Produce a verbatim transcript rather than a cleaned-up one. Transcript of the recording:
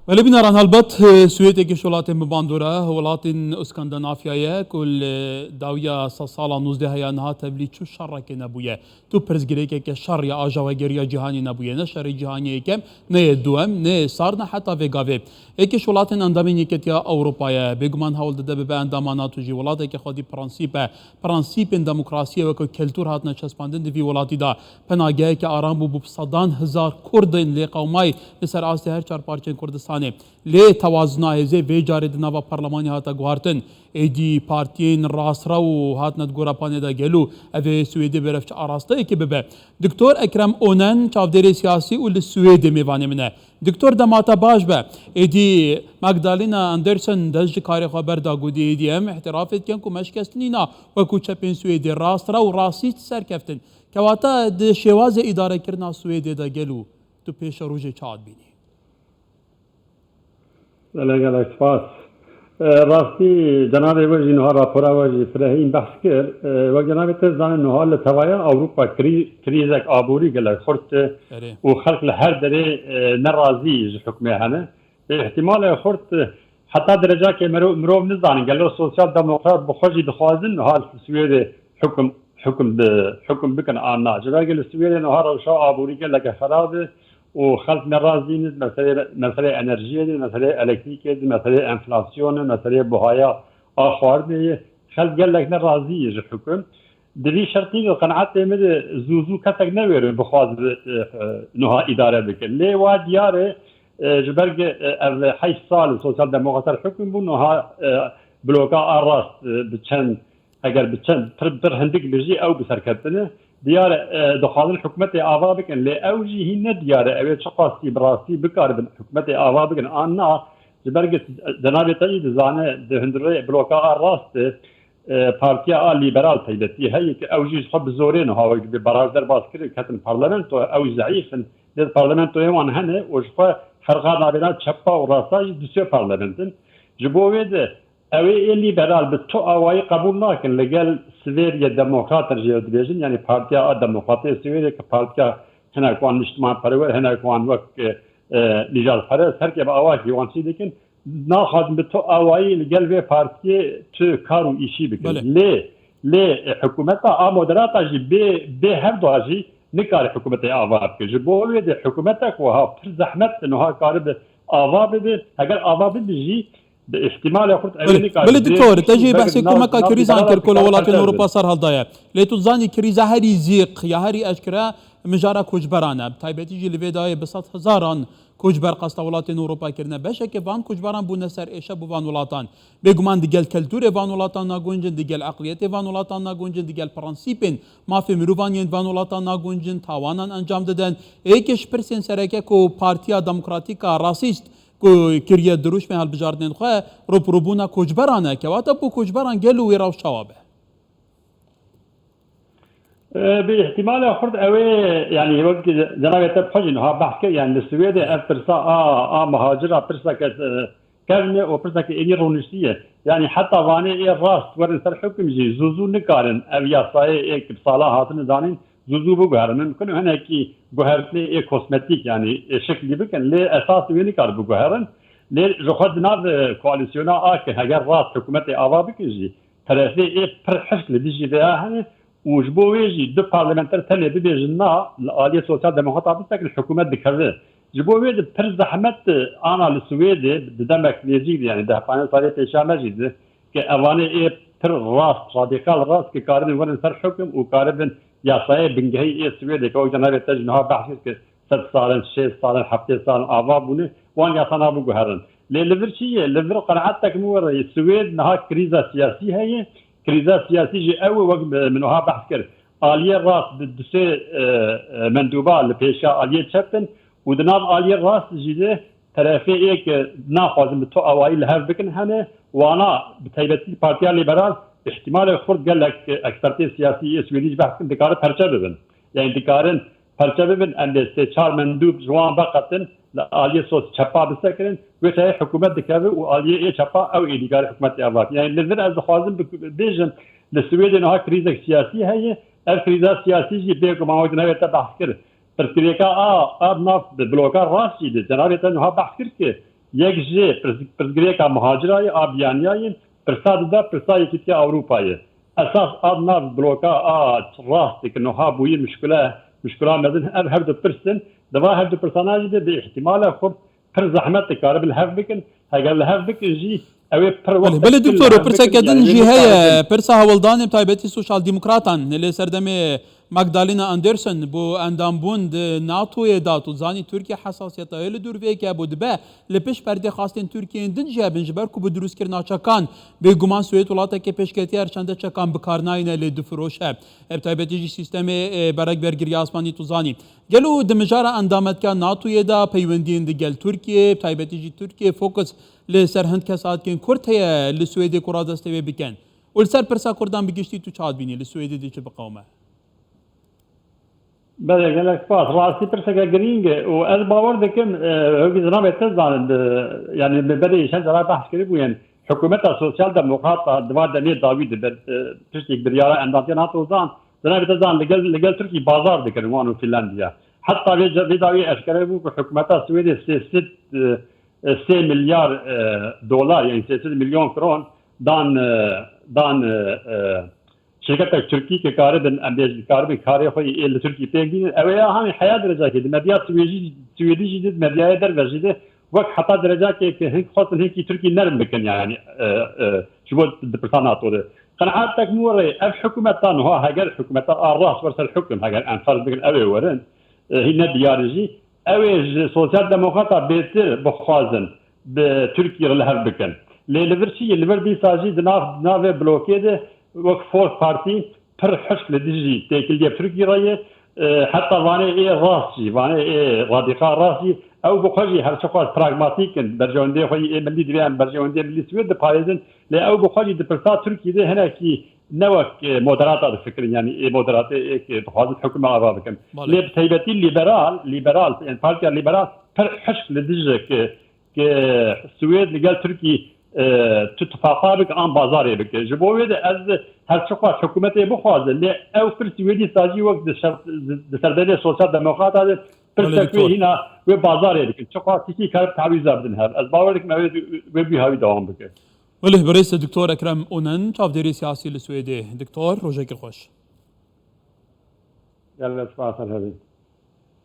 Belê bîneran, helbet, e, Swêd êkê ji welatên bi bandor e, welatên Skandinafyayê ye ku li dawiya sedsala nozdeh ya niha tevlî çi şerekê nebûye. Tu pirsgirêkeke şer ya ajawegeriya cîhanî nebûye. Ne şerê cîhanî yekem, ne yê duwem, ne yê sar, ne heta vê gavê. Êkê ji welatên endamên Yeketiya Ewropayê ye. Bêguman hewl dide bibe endama NATO jî. Welateke xwedî prensîp e. Prensîpên demokrasiyê weke kultur hatine çespandin di vî welatî de. Penageheke aram bû, bû bi sedan hezar Kurdên lê qewmayî li ser astê her çar parçeyên Kurdistanê. Lê tewazuna hêzê vê carê di nava parlemanê hate guhartin. Êdî partiyên rastrew hatine di gorapanê de, gelo ev ê Swêdê berevçi arasteyekê bibe? Doktor Ekrem Onen, çavdêrê siyasî û li Swêdê mêvanê min e. Doktor, dema te baş be. Êdî Magdalena Andersson dest ji karê xwe berda, got, êdî em îtirafê dikin ku me şikestinîna wekû çepên Swêdê, rastrew û rasîst serkeftin. Kewata di şêwazê îdarekirina Swêdê de gelo tu pêşerojê çawa dibînî? Gelek gelek spas. E, rastî cenabê we jî niha rapora we jî firehîn behs kir. E, wek cenabê te zanin niha li tevaya Ewropa krî-, krîzek aborî gelek xurt e Erê. û xelk li her derê, e, nerazî ji hikmê hene. Bi îhtimalê xurt, e, heta derecakê mero-, mirov nizanin gelo sosyal demokrat bi xwe jî dixwazin niha li Swêdê hukum, hukum bi, hukum bikin an na. Ji ber ku li Swêdê niha rewşa aborî geleke xerab e û xelk nerazî ne, meselê, meselê enerjiyê de, meselê elektrîkê de, meselê enflasyonê, meselê buhaya a xwarinê ye. Xelk gelek nerazî ye ji hukum. Di vî şertî de qenaetê min de zû zû kesek newêrin bixwaze, e, e, niha îdare bike. Lê wa diyar e, e, ji ber ku, e, ev heşt sal sosyal demokrat ser hukum bû, niha, e, bloka a rast, e, bi çend, eger bi çend pir, pir hindik bijî ew bi serketine. Diyar e, e, dixwazin hikûmetê ava bikin, lê ew jî hîn ne diyar e, ew ê çiqasî bi rastî bikaribin hikûmetê ava bikin an na. Ji ber ku cenabê te jî dizane di hundirê bloka a rast de, e, partiya a lîberal taybetî heye ku ew jî ji xwe bi zorê niha wek bi baraj derbas kirin, ketin parlamento, ew zehîf in. Lê di parlamentoyê wan hene û ji xwe ferqa navêna çepa û rasta jî du sê parlament in. Ji bo wê de ew ê, ê lîberal bi tu awayî qebûl nakin. Li gel Swêdê demokrat jî ew dibêjin, yanî Partiya a Demokratê Swêdê, ki partiya hinek wan niştimanperwer, hinek wan wek, e, e, nîjadperest, her ke bi awakî wan çî dikin, naxwazin bi tu awayî li gel vê partiyê tu kar û îşî bikin. Belê. Lê, lê, e, hikûmeta a moderata jî bê, bê hevdu jî nikare hikûmetê ava bike. Ji bo wê de hikûmetek wiha pir zehmet niha karibe ava bibe. Heger ava bibe jî, bi îhtimalê xurt ew ê Belê, nikare belê dê doktor, te jî ber behsê nav, komeka nav krîzan liberal kir ku li dikare welatên perçe Ewropa bibin. Ser hildaye. Lê tu zanî krîza herî zîq ya herî eşkere mijara koçberan e. Bi taybetî jî li vê dayê bi sed hezaran koçber qasta welatên Ewropa kirine. Beşeke van koçberan bûne ser êşe bo van welatan. Bêguman digel keltûrê van welatan naguncin, digel eqliyetê van welatan naguncin, digel prensîpên mafê mirovan yên van welatan naguncin, tawanan encam didin. Êk ji pirsên sereke ku Partiya Demokratîk a Rasîst ku kiriye dirûşmê hilbijartinên xwe, rûpirûbûna koçberan e. Kewata bo koçberan gelo wê rewş çawa be? E, bi îhtimalê xurt ew ê, yanî wek cenabê te bi xwe jî niha behs kir, yanî li Swêdê ev pirsa a, a muhacira pirseke, e, kevn e û pirseke êdî rûniştî ye. Yanî heta vanê ê rast werin ser hukum jî zû zû nikarin ev yasayê ê ki bi salan hatine danîn zû zû biguherin. Mimkun e hinekî guhertinê ê kosmetîk, yanî ê şiklî bikin, lê esas wê nikar biguherin. Lê ji xwe di nav, e, koalîsyona a ki heger rast hikûmetê ava bikin jî, terefê ê pir hişk li dijî vê ya hene û ji bo wê jî du parlamenter tenê bibêjin na, li aliyê Sosyal Demokrata bisekin hikûmet dikeve. Ji bo wê de pir zehmet, e, ana li Swêdê di demek nêzîk de, yanî deh panzdeh salê pêşiya me jî de, ke evanê ê pir rast, radîkal rast, ke karibin werin ser hukum û karibin yasayê bingehî ê Swêdê, ke wek cenabê te jî niha behs kir, ke sed sal in, şêst sal in, heftê sal in ava bûne, wan yasa nabiguherin. Lê li vir çi ye? Li vir qenaetek min were ye, Swêd niha krîza siyasî heye. Krîza siyasî jî ew e, wek min niha behs kir. Aliyê rast bi du sê, e, e, mendûba li pêşiya aliyê çep in û di nav aliyê rast jî de terefê ê ke naxwazin bi tu awayî li hev bikin hene. Wana bi taybetî Partiya Lîberal, îhtimalê xurt gelek, e, ekspertê siyasî ê Swêdî jî behs dikin, dikare perçe bibin. Yanî dikarin perçe bibin, em dê sê çar mendûb ji wan veqetin, li aliyê sos çepa bisekirin, wê çayê hikûmet dikeve û aliyê ê çepa ew ê dikare hikûmetê ava. Yanî li vir ez dixwazim bi-, bêjim, li Swêdê niha krîzek siyasî heye. Ev krîza siyasî jî bêguman wek di navê te behs kir. Pirsgirêka a, a nav bi bloka rast jî de, cenabê te niha behs kir ki Yek jê pirs-, pirsgirêka muhacira ye, a biyaniya ye, pirsa dide pirsa Yekîtiya Ewropa ye. Esas a nav bloka a rastê ki niha bûyî mişkule, mişkula mezin ev her du pirs in. Di va her du pirsana jî de bi îhtîmala xurt pir zehmet dikare bi li hev bikin. Heger li hev bikin jî ew ê pir wext Belê, belê, dikin li doktor, hev bikin, pirseke din yani jî wê heye. Pirsa hewldanê bi taybetî sosyal demokratan li serdemê Magdalena Andersson bo endambûn di NATOyê de, tu zanî Tirkiye hesasiyeta wê li dûr vê ke bû dibe li pişt perdê xwestên Tirkiyeyên din jî hebin, ji ber ku bi dirûstkirina çekan bêguman Swêd welatekê pêşketî ye, her çende çekan bi kar nayîne lê difiroşe. Bi taybetî jî sîstemê, e, berek bergiriya asmanî tu zanî. Gelo di mijara endametkiya NATOyê de peywendiyên digel Tirkiyê, bi taybetî jî Tirkiyê fokus li ser hin kesatiyên Kurd heye li Swêdê ku radestê wê bikin? Û li ser pirsa Kurdan bi giştî tu çawa dibînî, li Swêdê dê çi biqewime? Belê, gelek spas. Rastî pirseke girîng e û ez bawer dikim, e, hewgî zinavê te zanin, e, yani bi berê çend cara behs kiribû yên hikûmeta sosyal demokrat a di va demê dawî de ber, e, piştî biryara endamtiya NATO zan, zinavê te zan li gel, li gel Tirkî bazar dikirin wan û Finlandiya. Heta vê, vê dawî eşkere bû ku hikûmeta Swêdê sê sed, e, e, sê milyar, e, dolar, yani sê sed milyon kron dan, e, dan, e, e, şirketek Tirkî ki karibin, em bêjin, karibin karê xwe yê li Tirkî pêk bînin. Ew ê ya hanî heya derecakê di medya Swêdî, Swêdî jî di medyaya derve jî de wek heta derecakê ki hin xwestin hinkî Tirkî nerm bikin yani, e, e, ji bo di pirsa NATO de. Qenaetek min were ev hikûmeta niha heger hikûmeta a rast wer ser hikûm heger em ferz bikin ew ê werin, e, hîn ne diyar e jî. Ew ê ji sosyal demokrata bêtir bixwazin bi Tirkiyê re li hev bikin. Lê li vir çi ye? Li vir dîsa jî di nav, navê blokê de wek Folk Partî pir hişk li dijî têkiliyê Tirkiyê re ye. E, heta vanê ê rast jî, vanê ê radîkal rast jî, ew bi xwe jî her çiqas pragmatîk in, berjewendiyê xwe yê ê milî divê em berjewendiyê milî Swêd diparêzin. Lê ew bi xwe jî di pirsa Tirkiyê de hinekî ne wek, e, moderata difikirin, yani ê moderatê ê ki dixwazin hikûme ava bikin. Belê. Lê bi taybetî liberal, liberal, yani Partiya Liberal pir hişk li dijî ki, ki Swêd li gel Tirkî, e, tu tifaqa bike an bazarê bike. Ji bo wê de ez her çiqas hikûmetê bixwazim, lê ew pir Swêdî sacî wek di ser-, di serdemê sosyal demokrata de pir Belê, sekuyê doktor. Hîna wê bazarê bikin. Çiqas tîkî karib tawîza bidin hev. Ez bawer dikim ew ê wê bî hawî dewam bike. Belê, birêz Doktor Ekrem Onen, çavdêrê siyasî li Swêdê. Doktor, rojekî xweş. Gelek spas, Erhebî.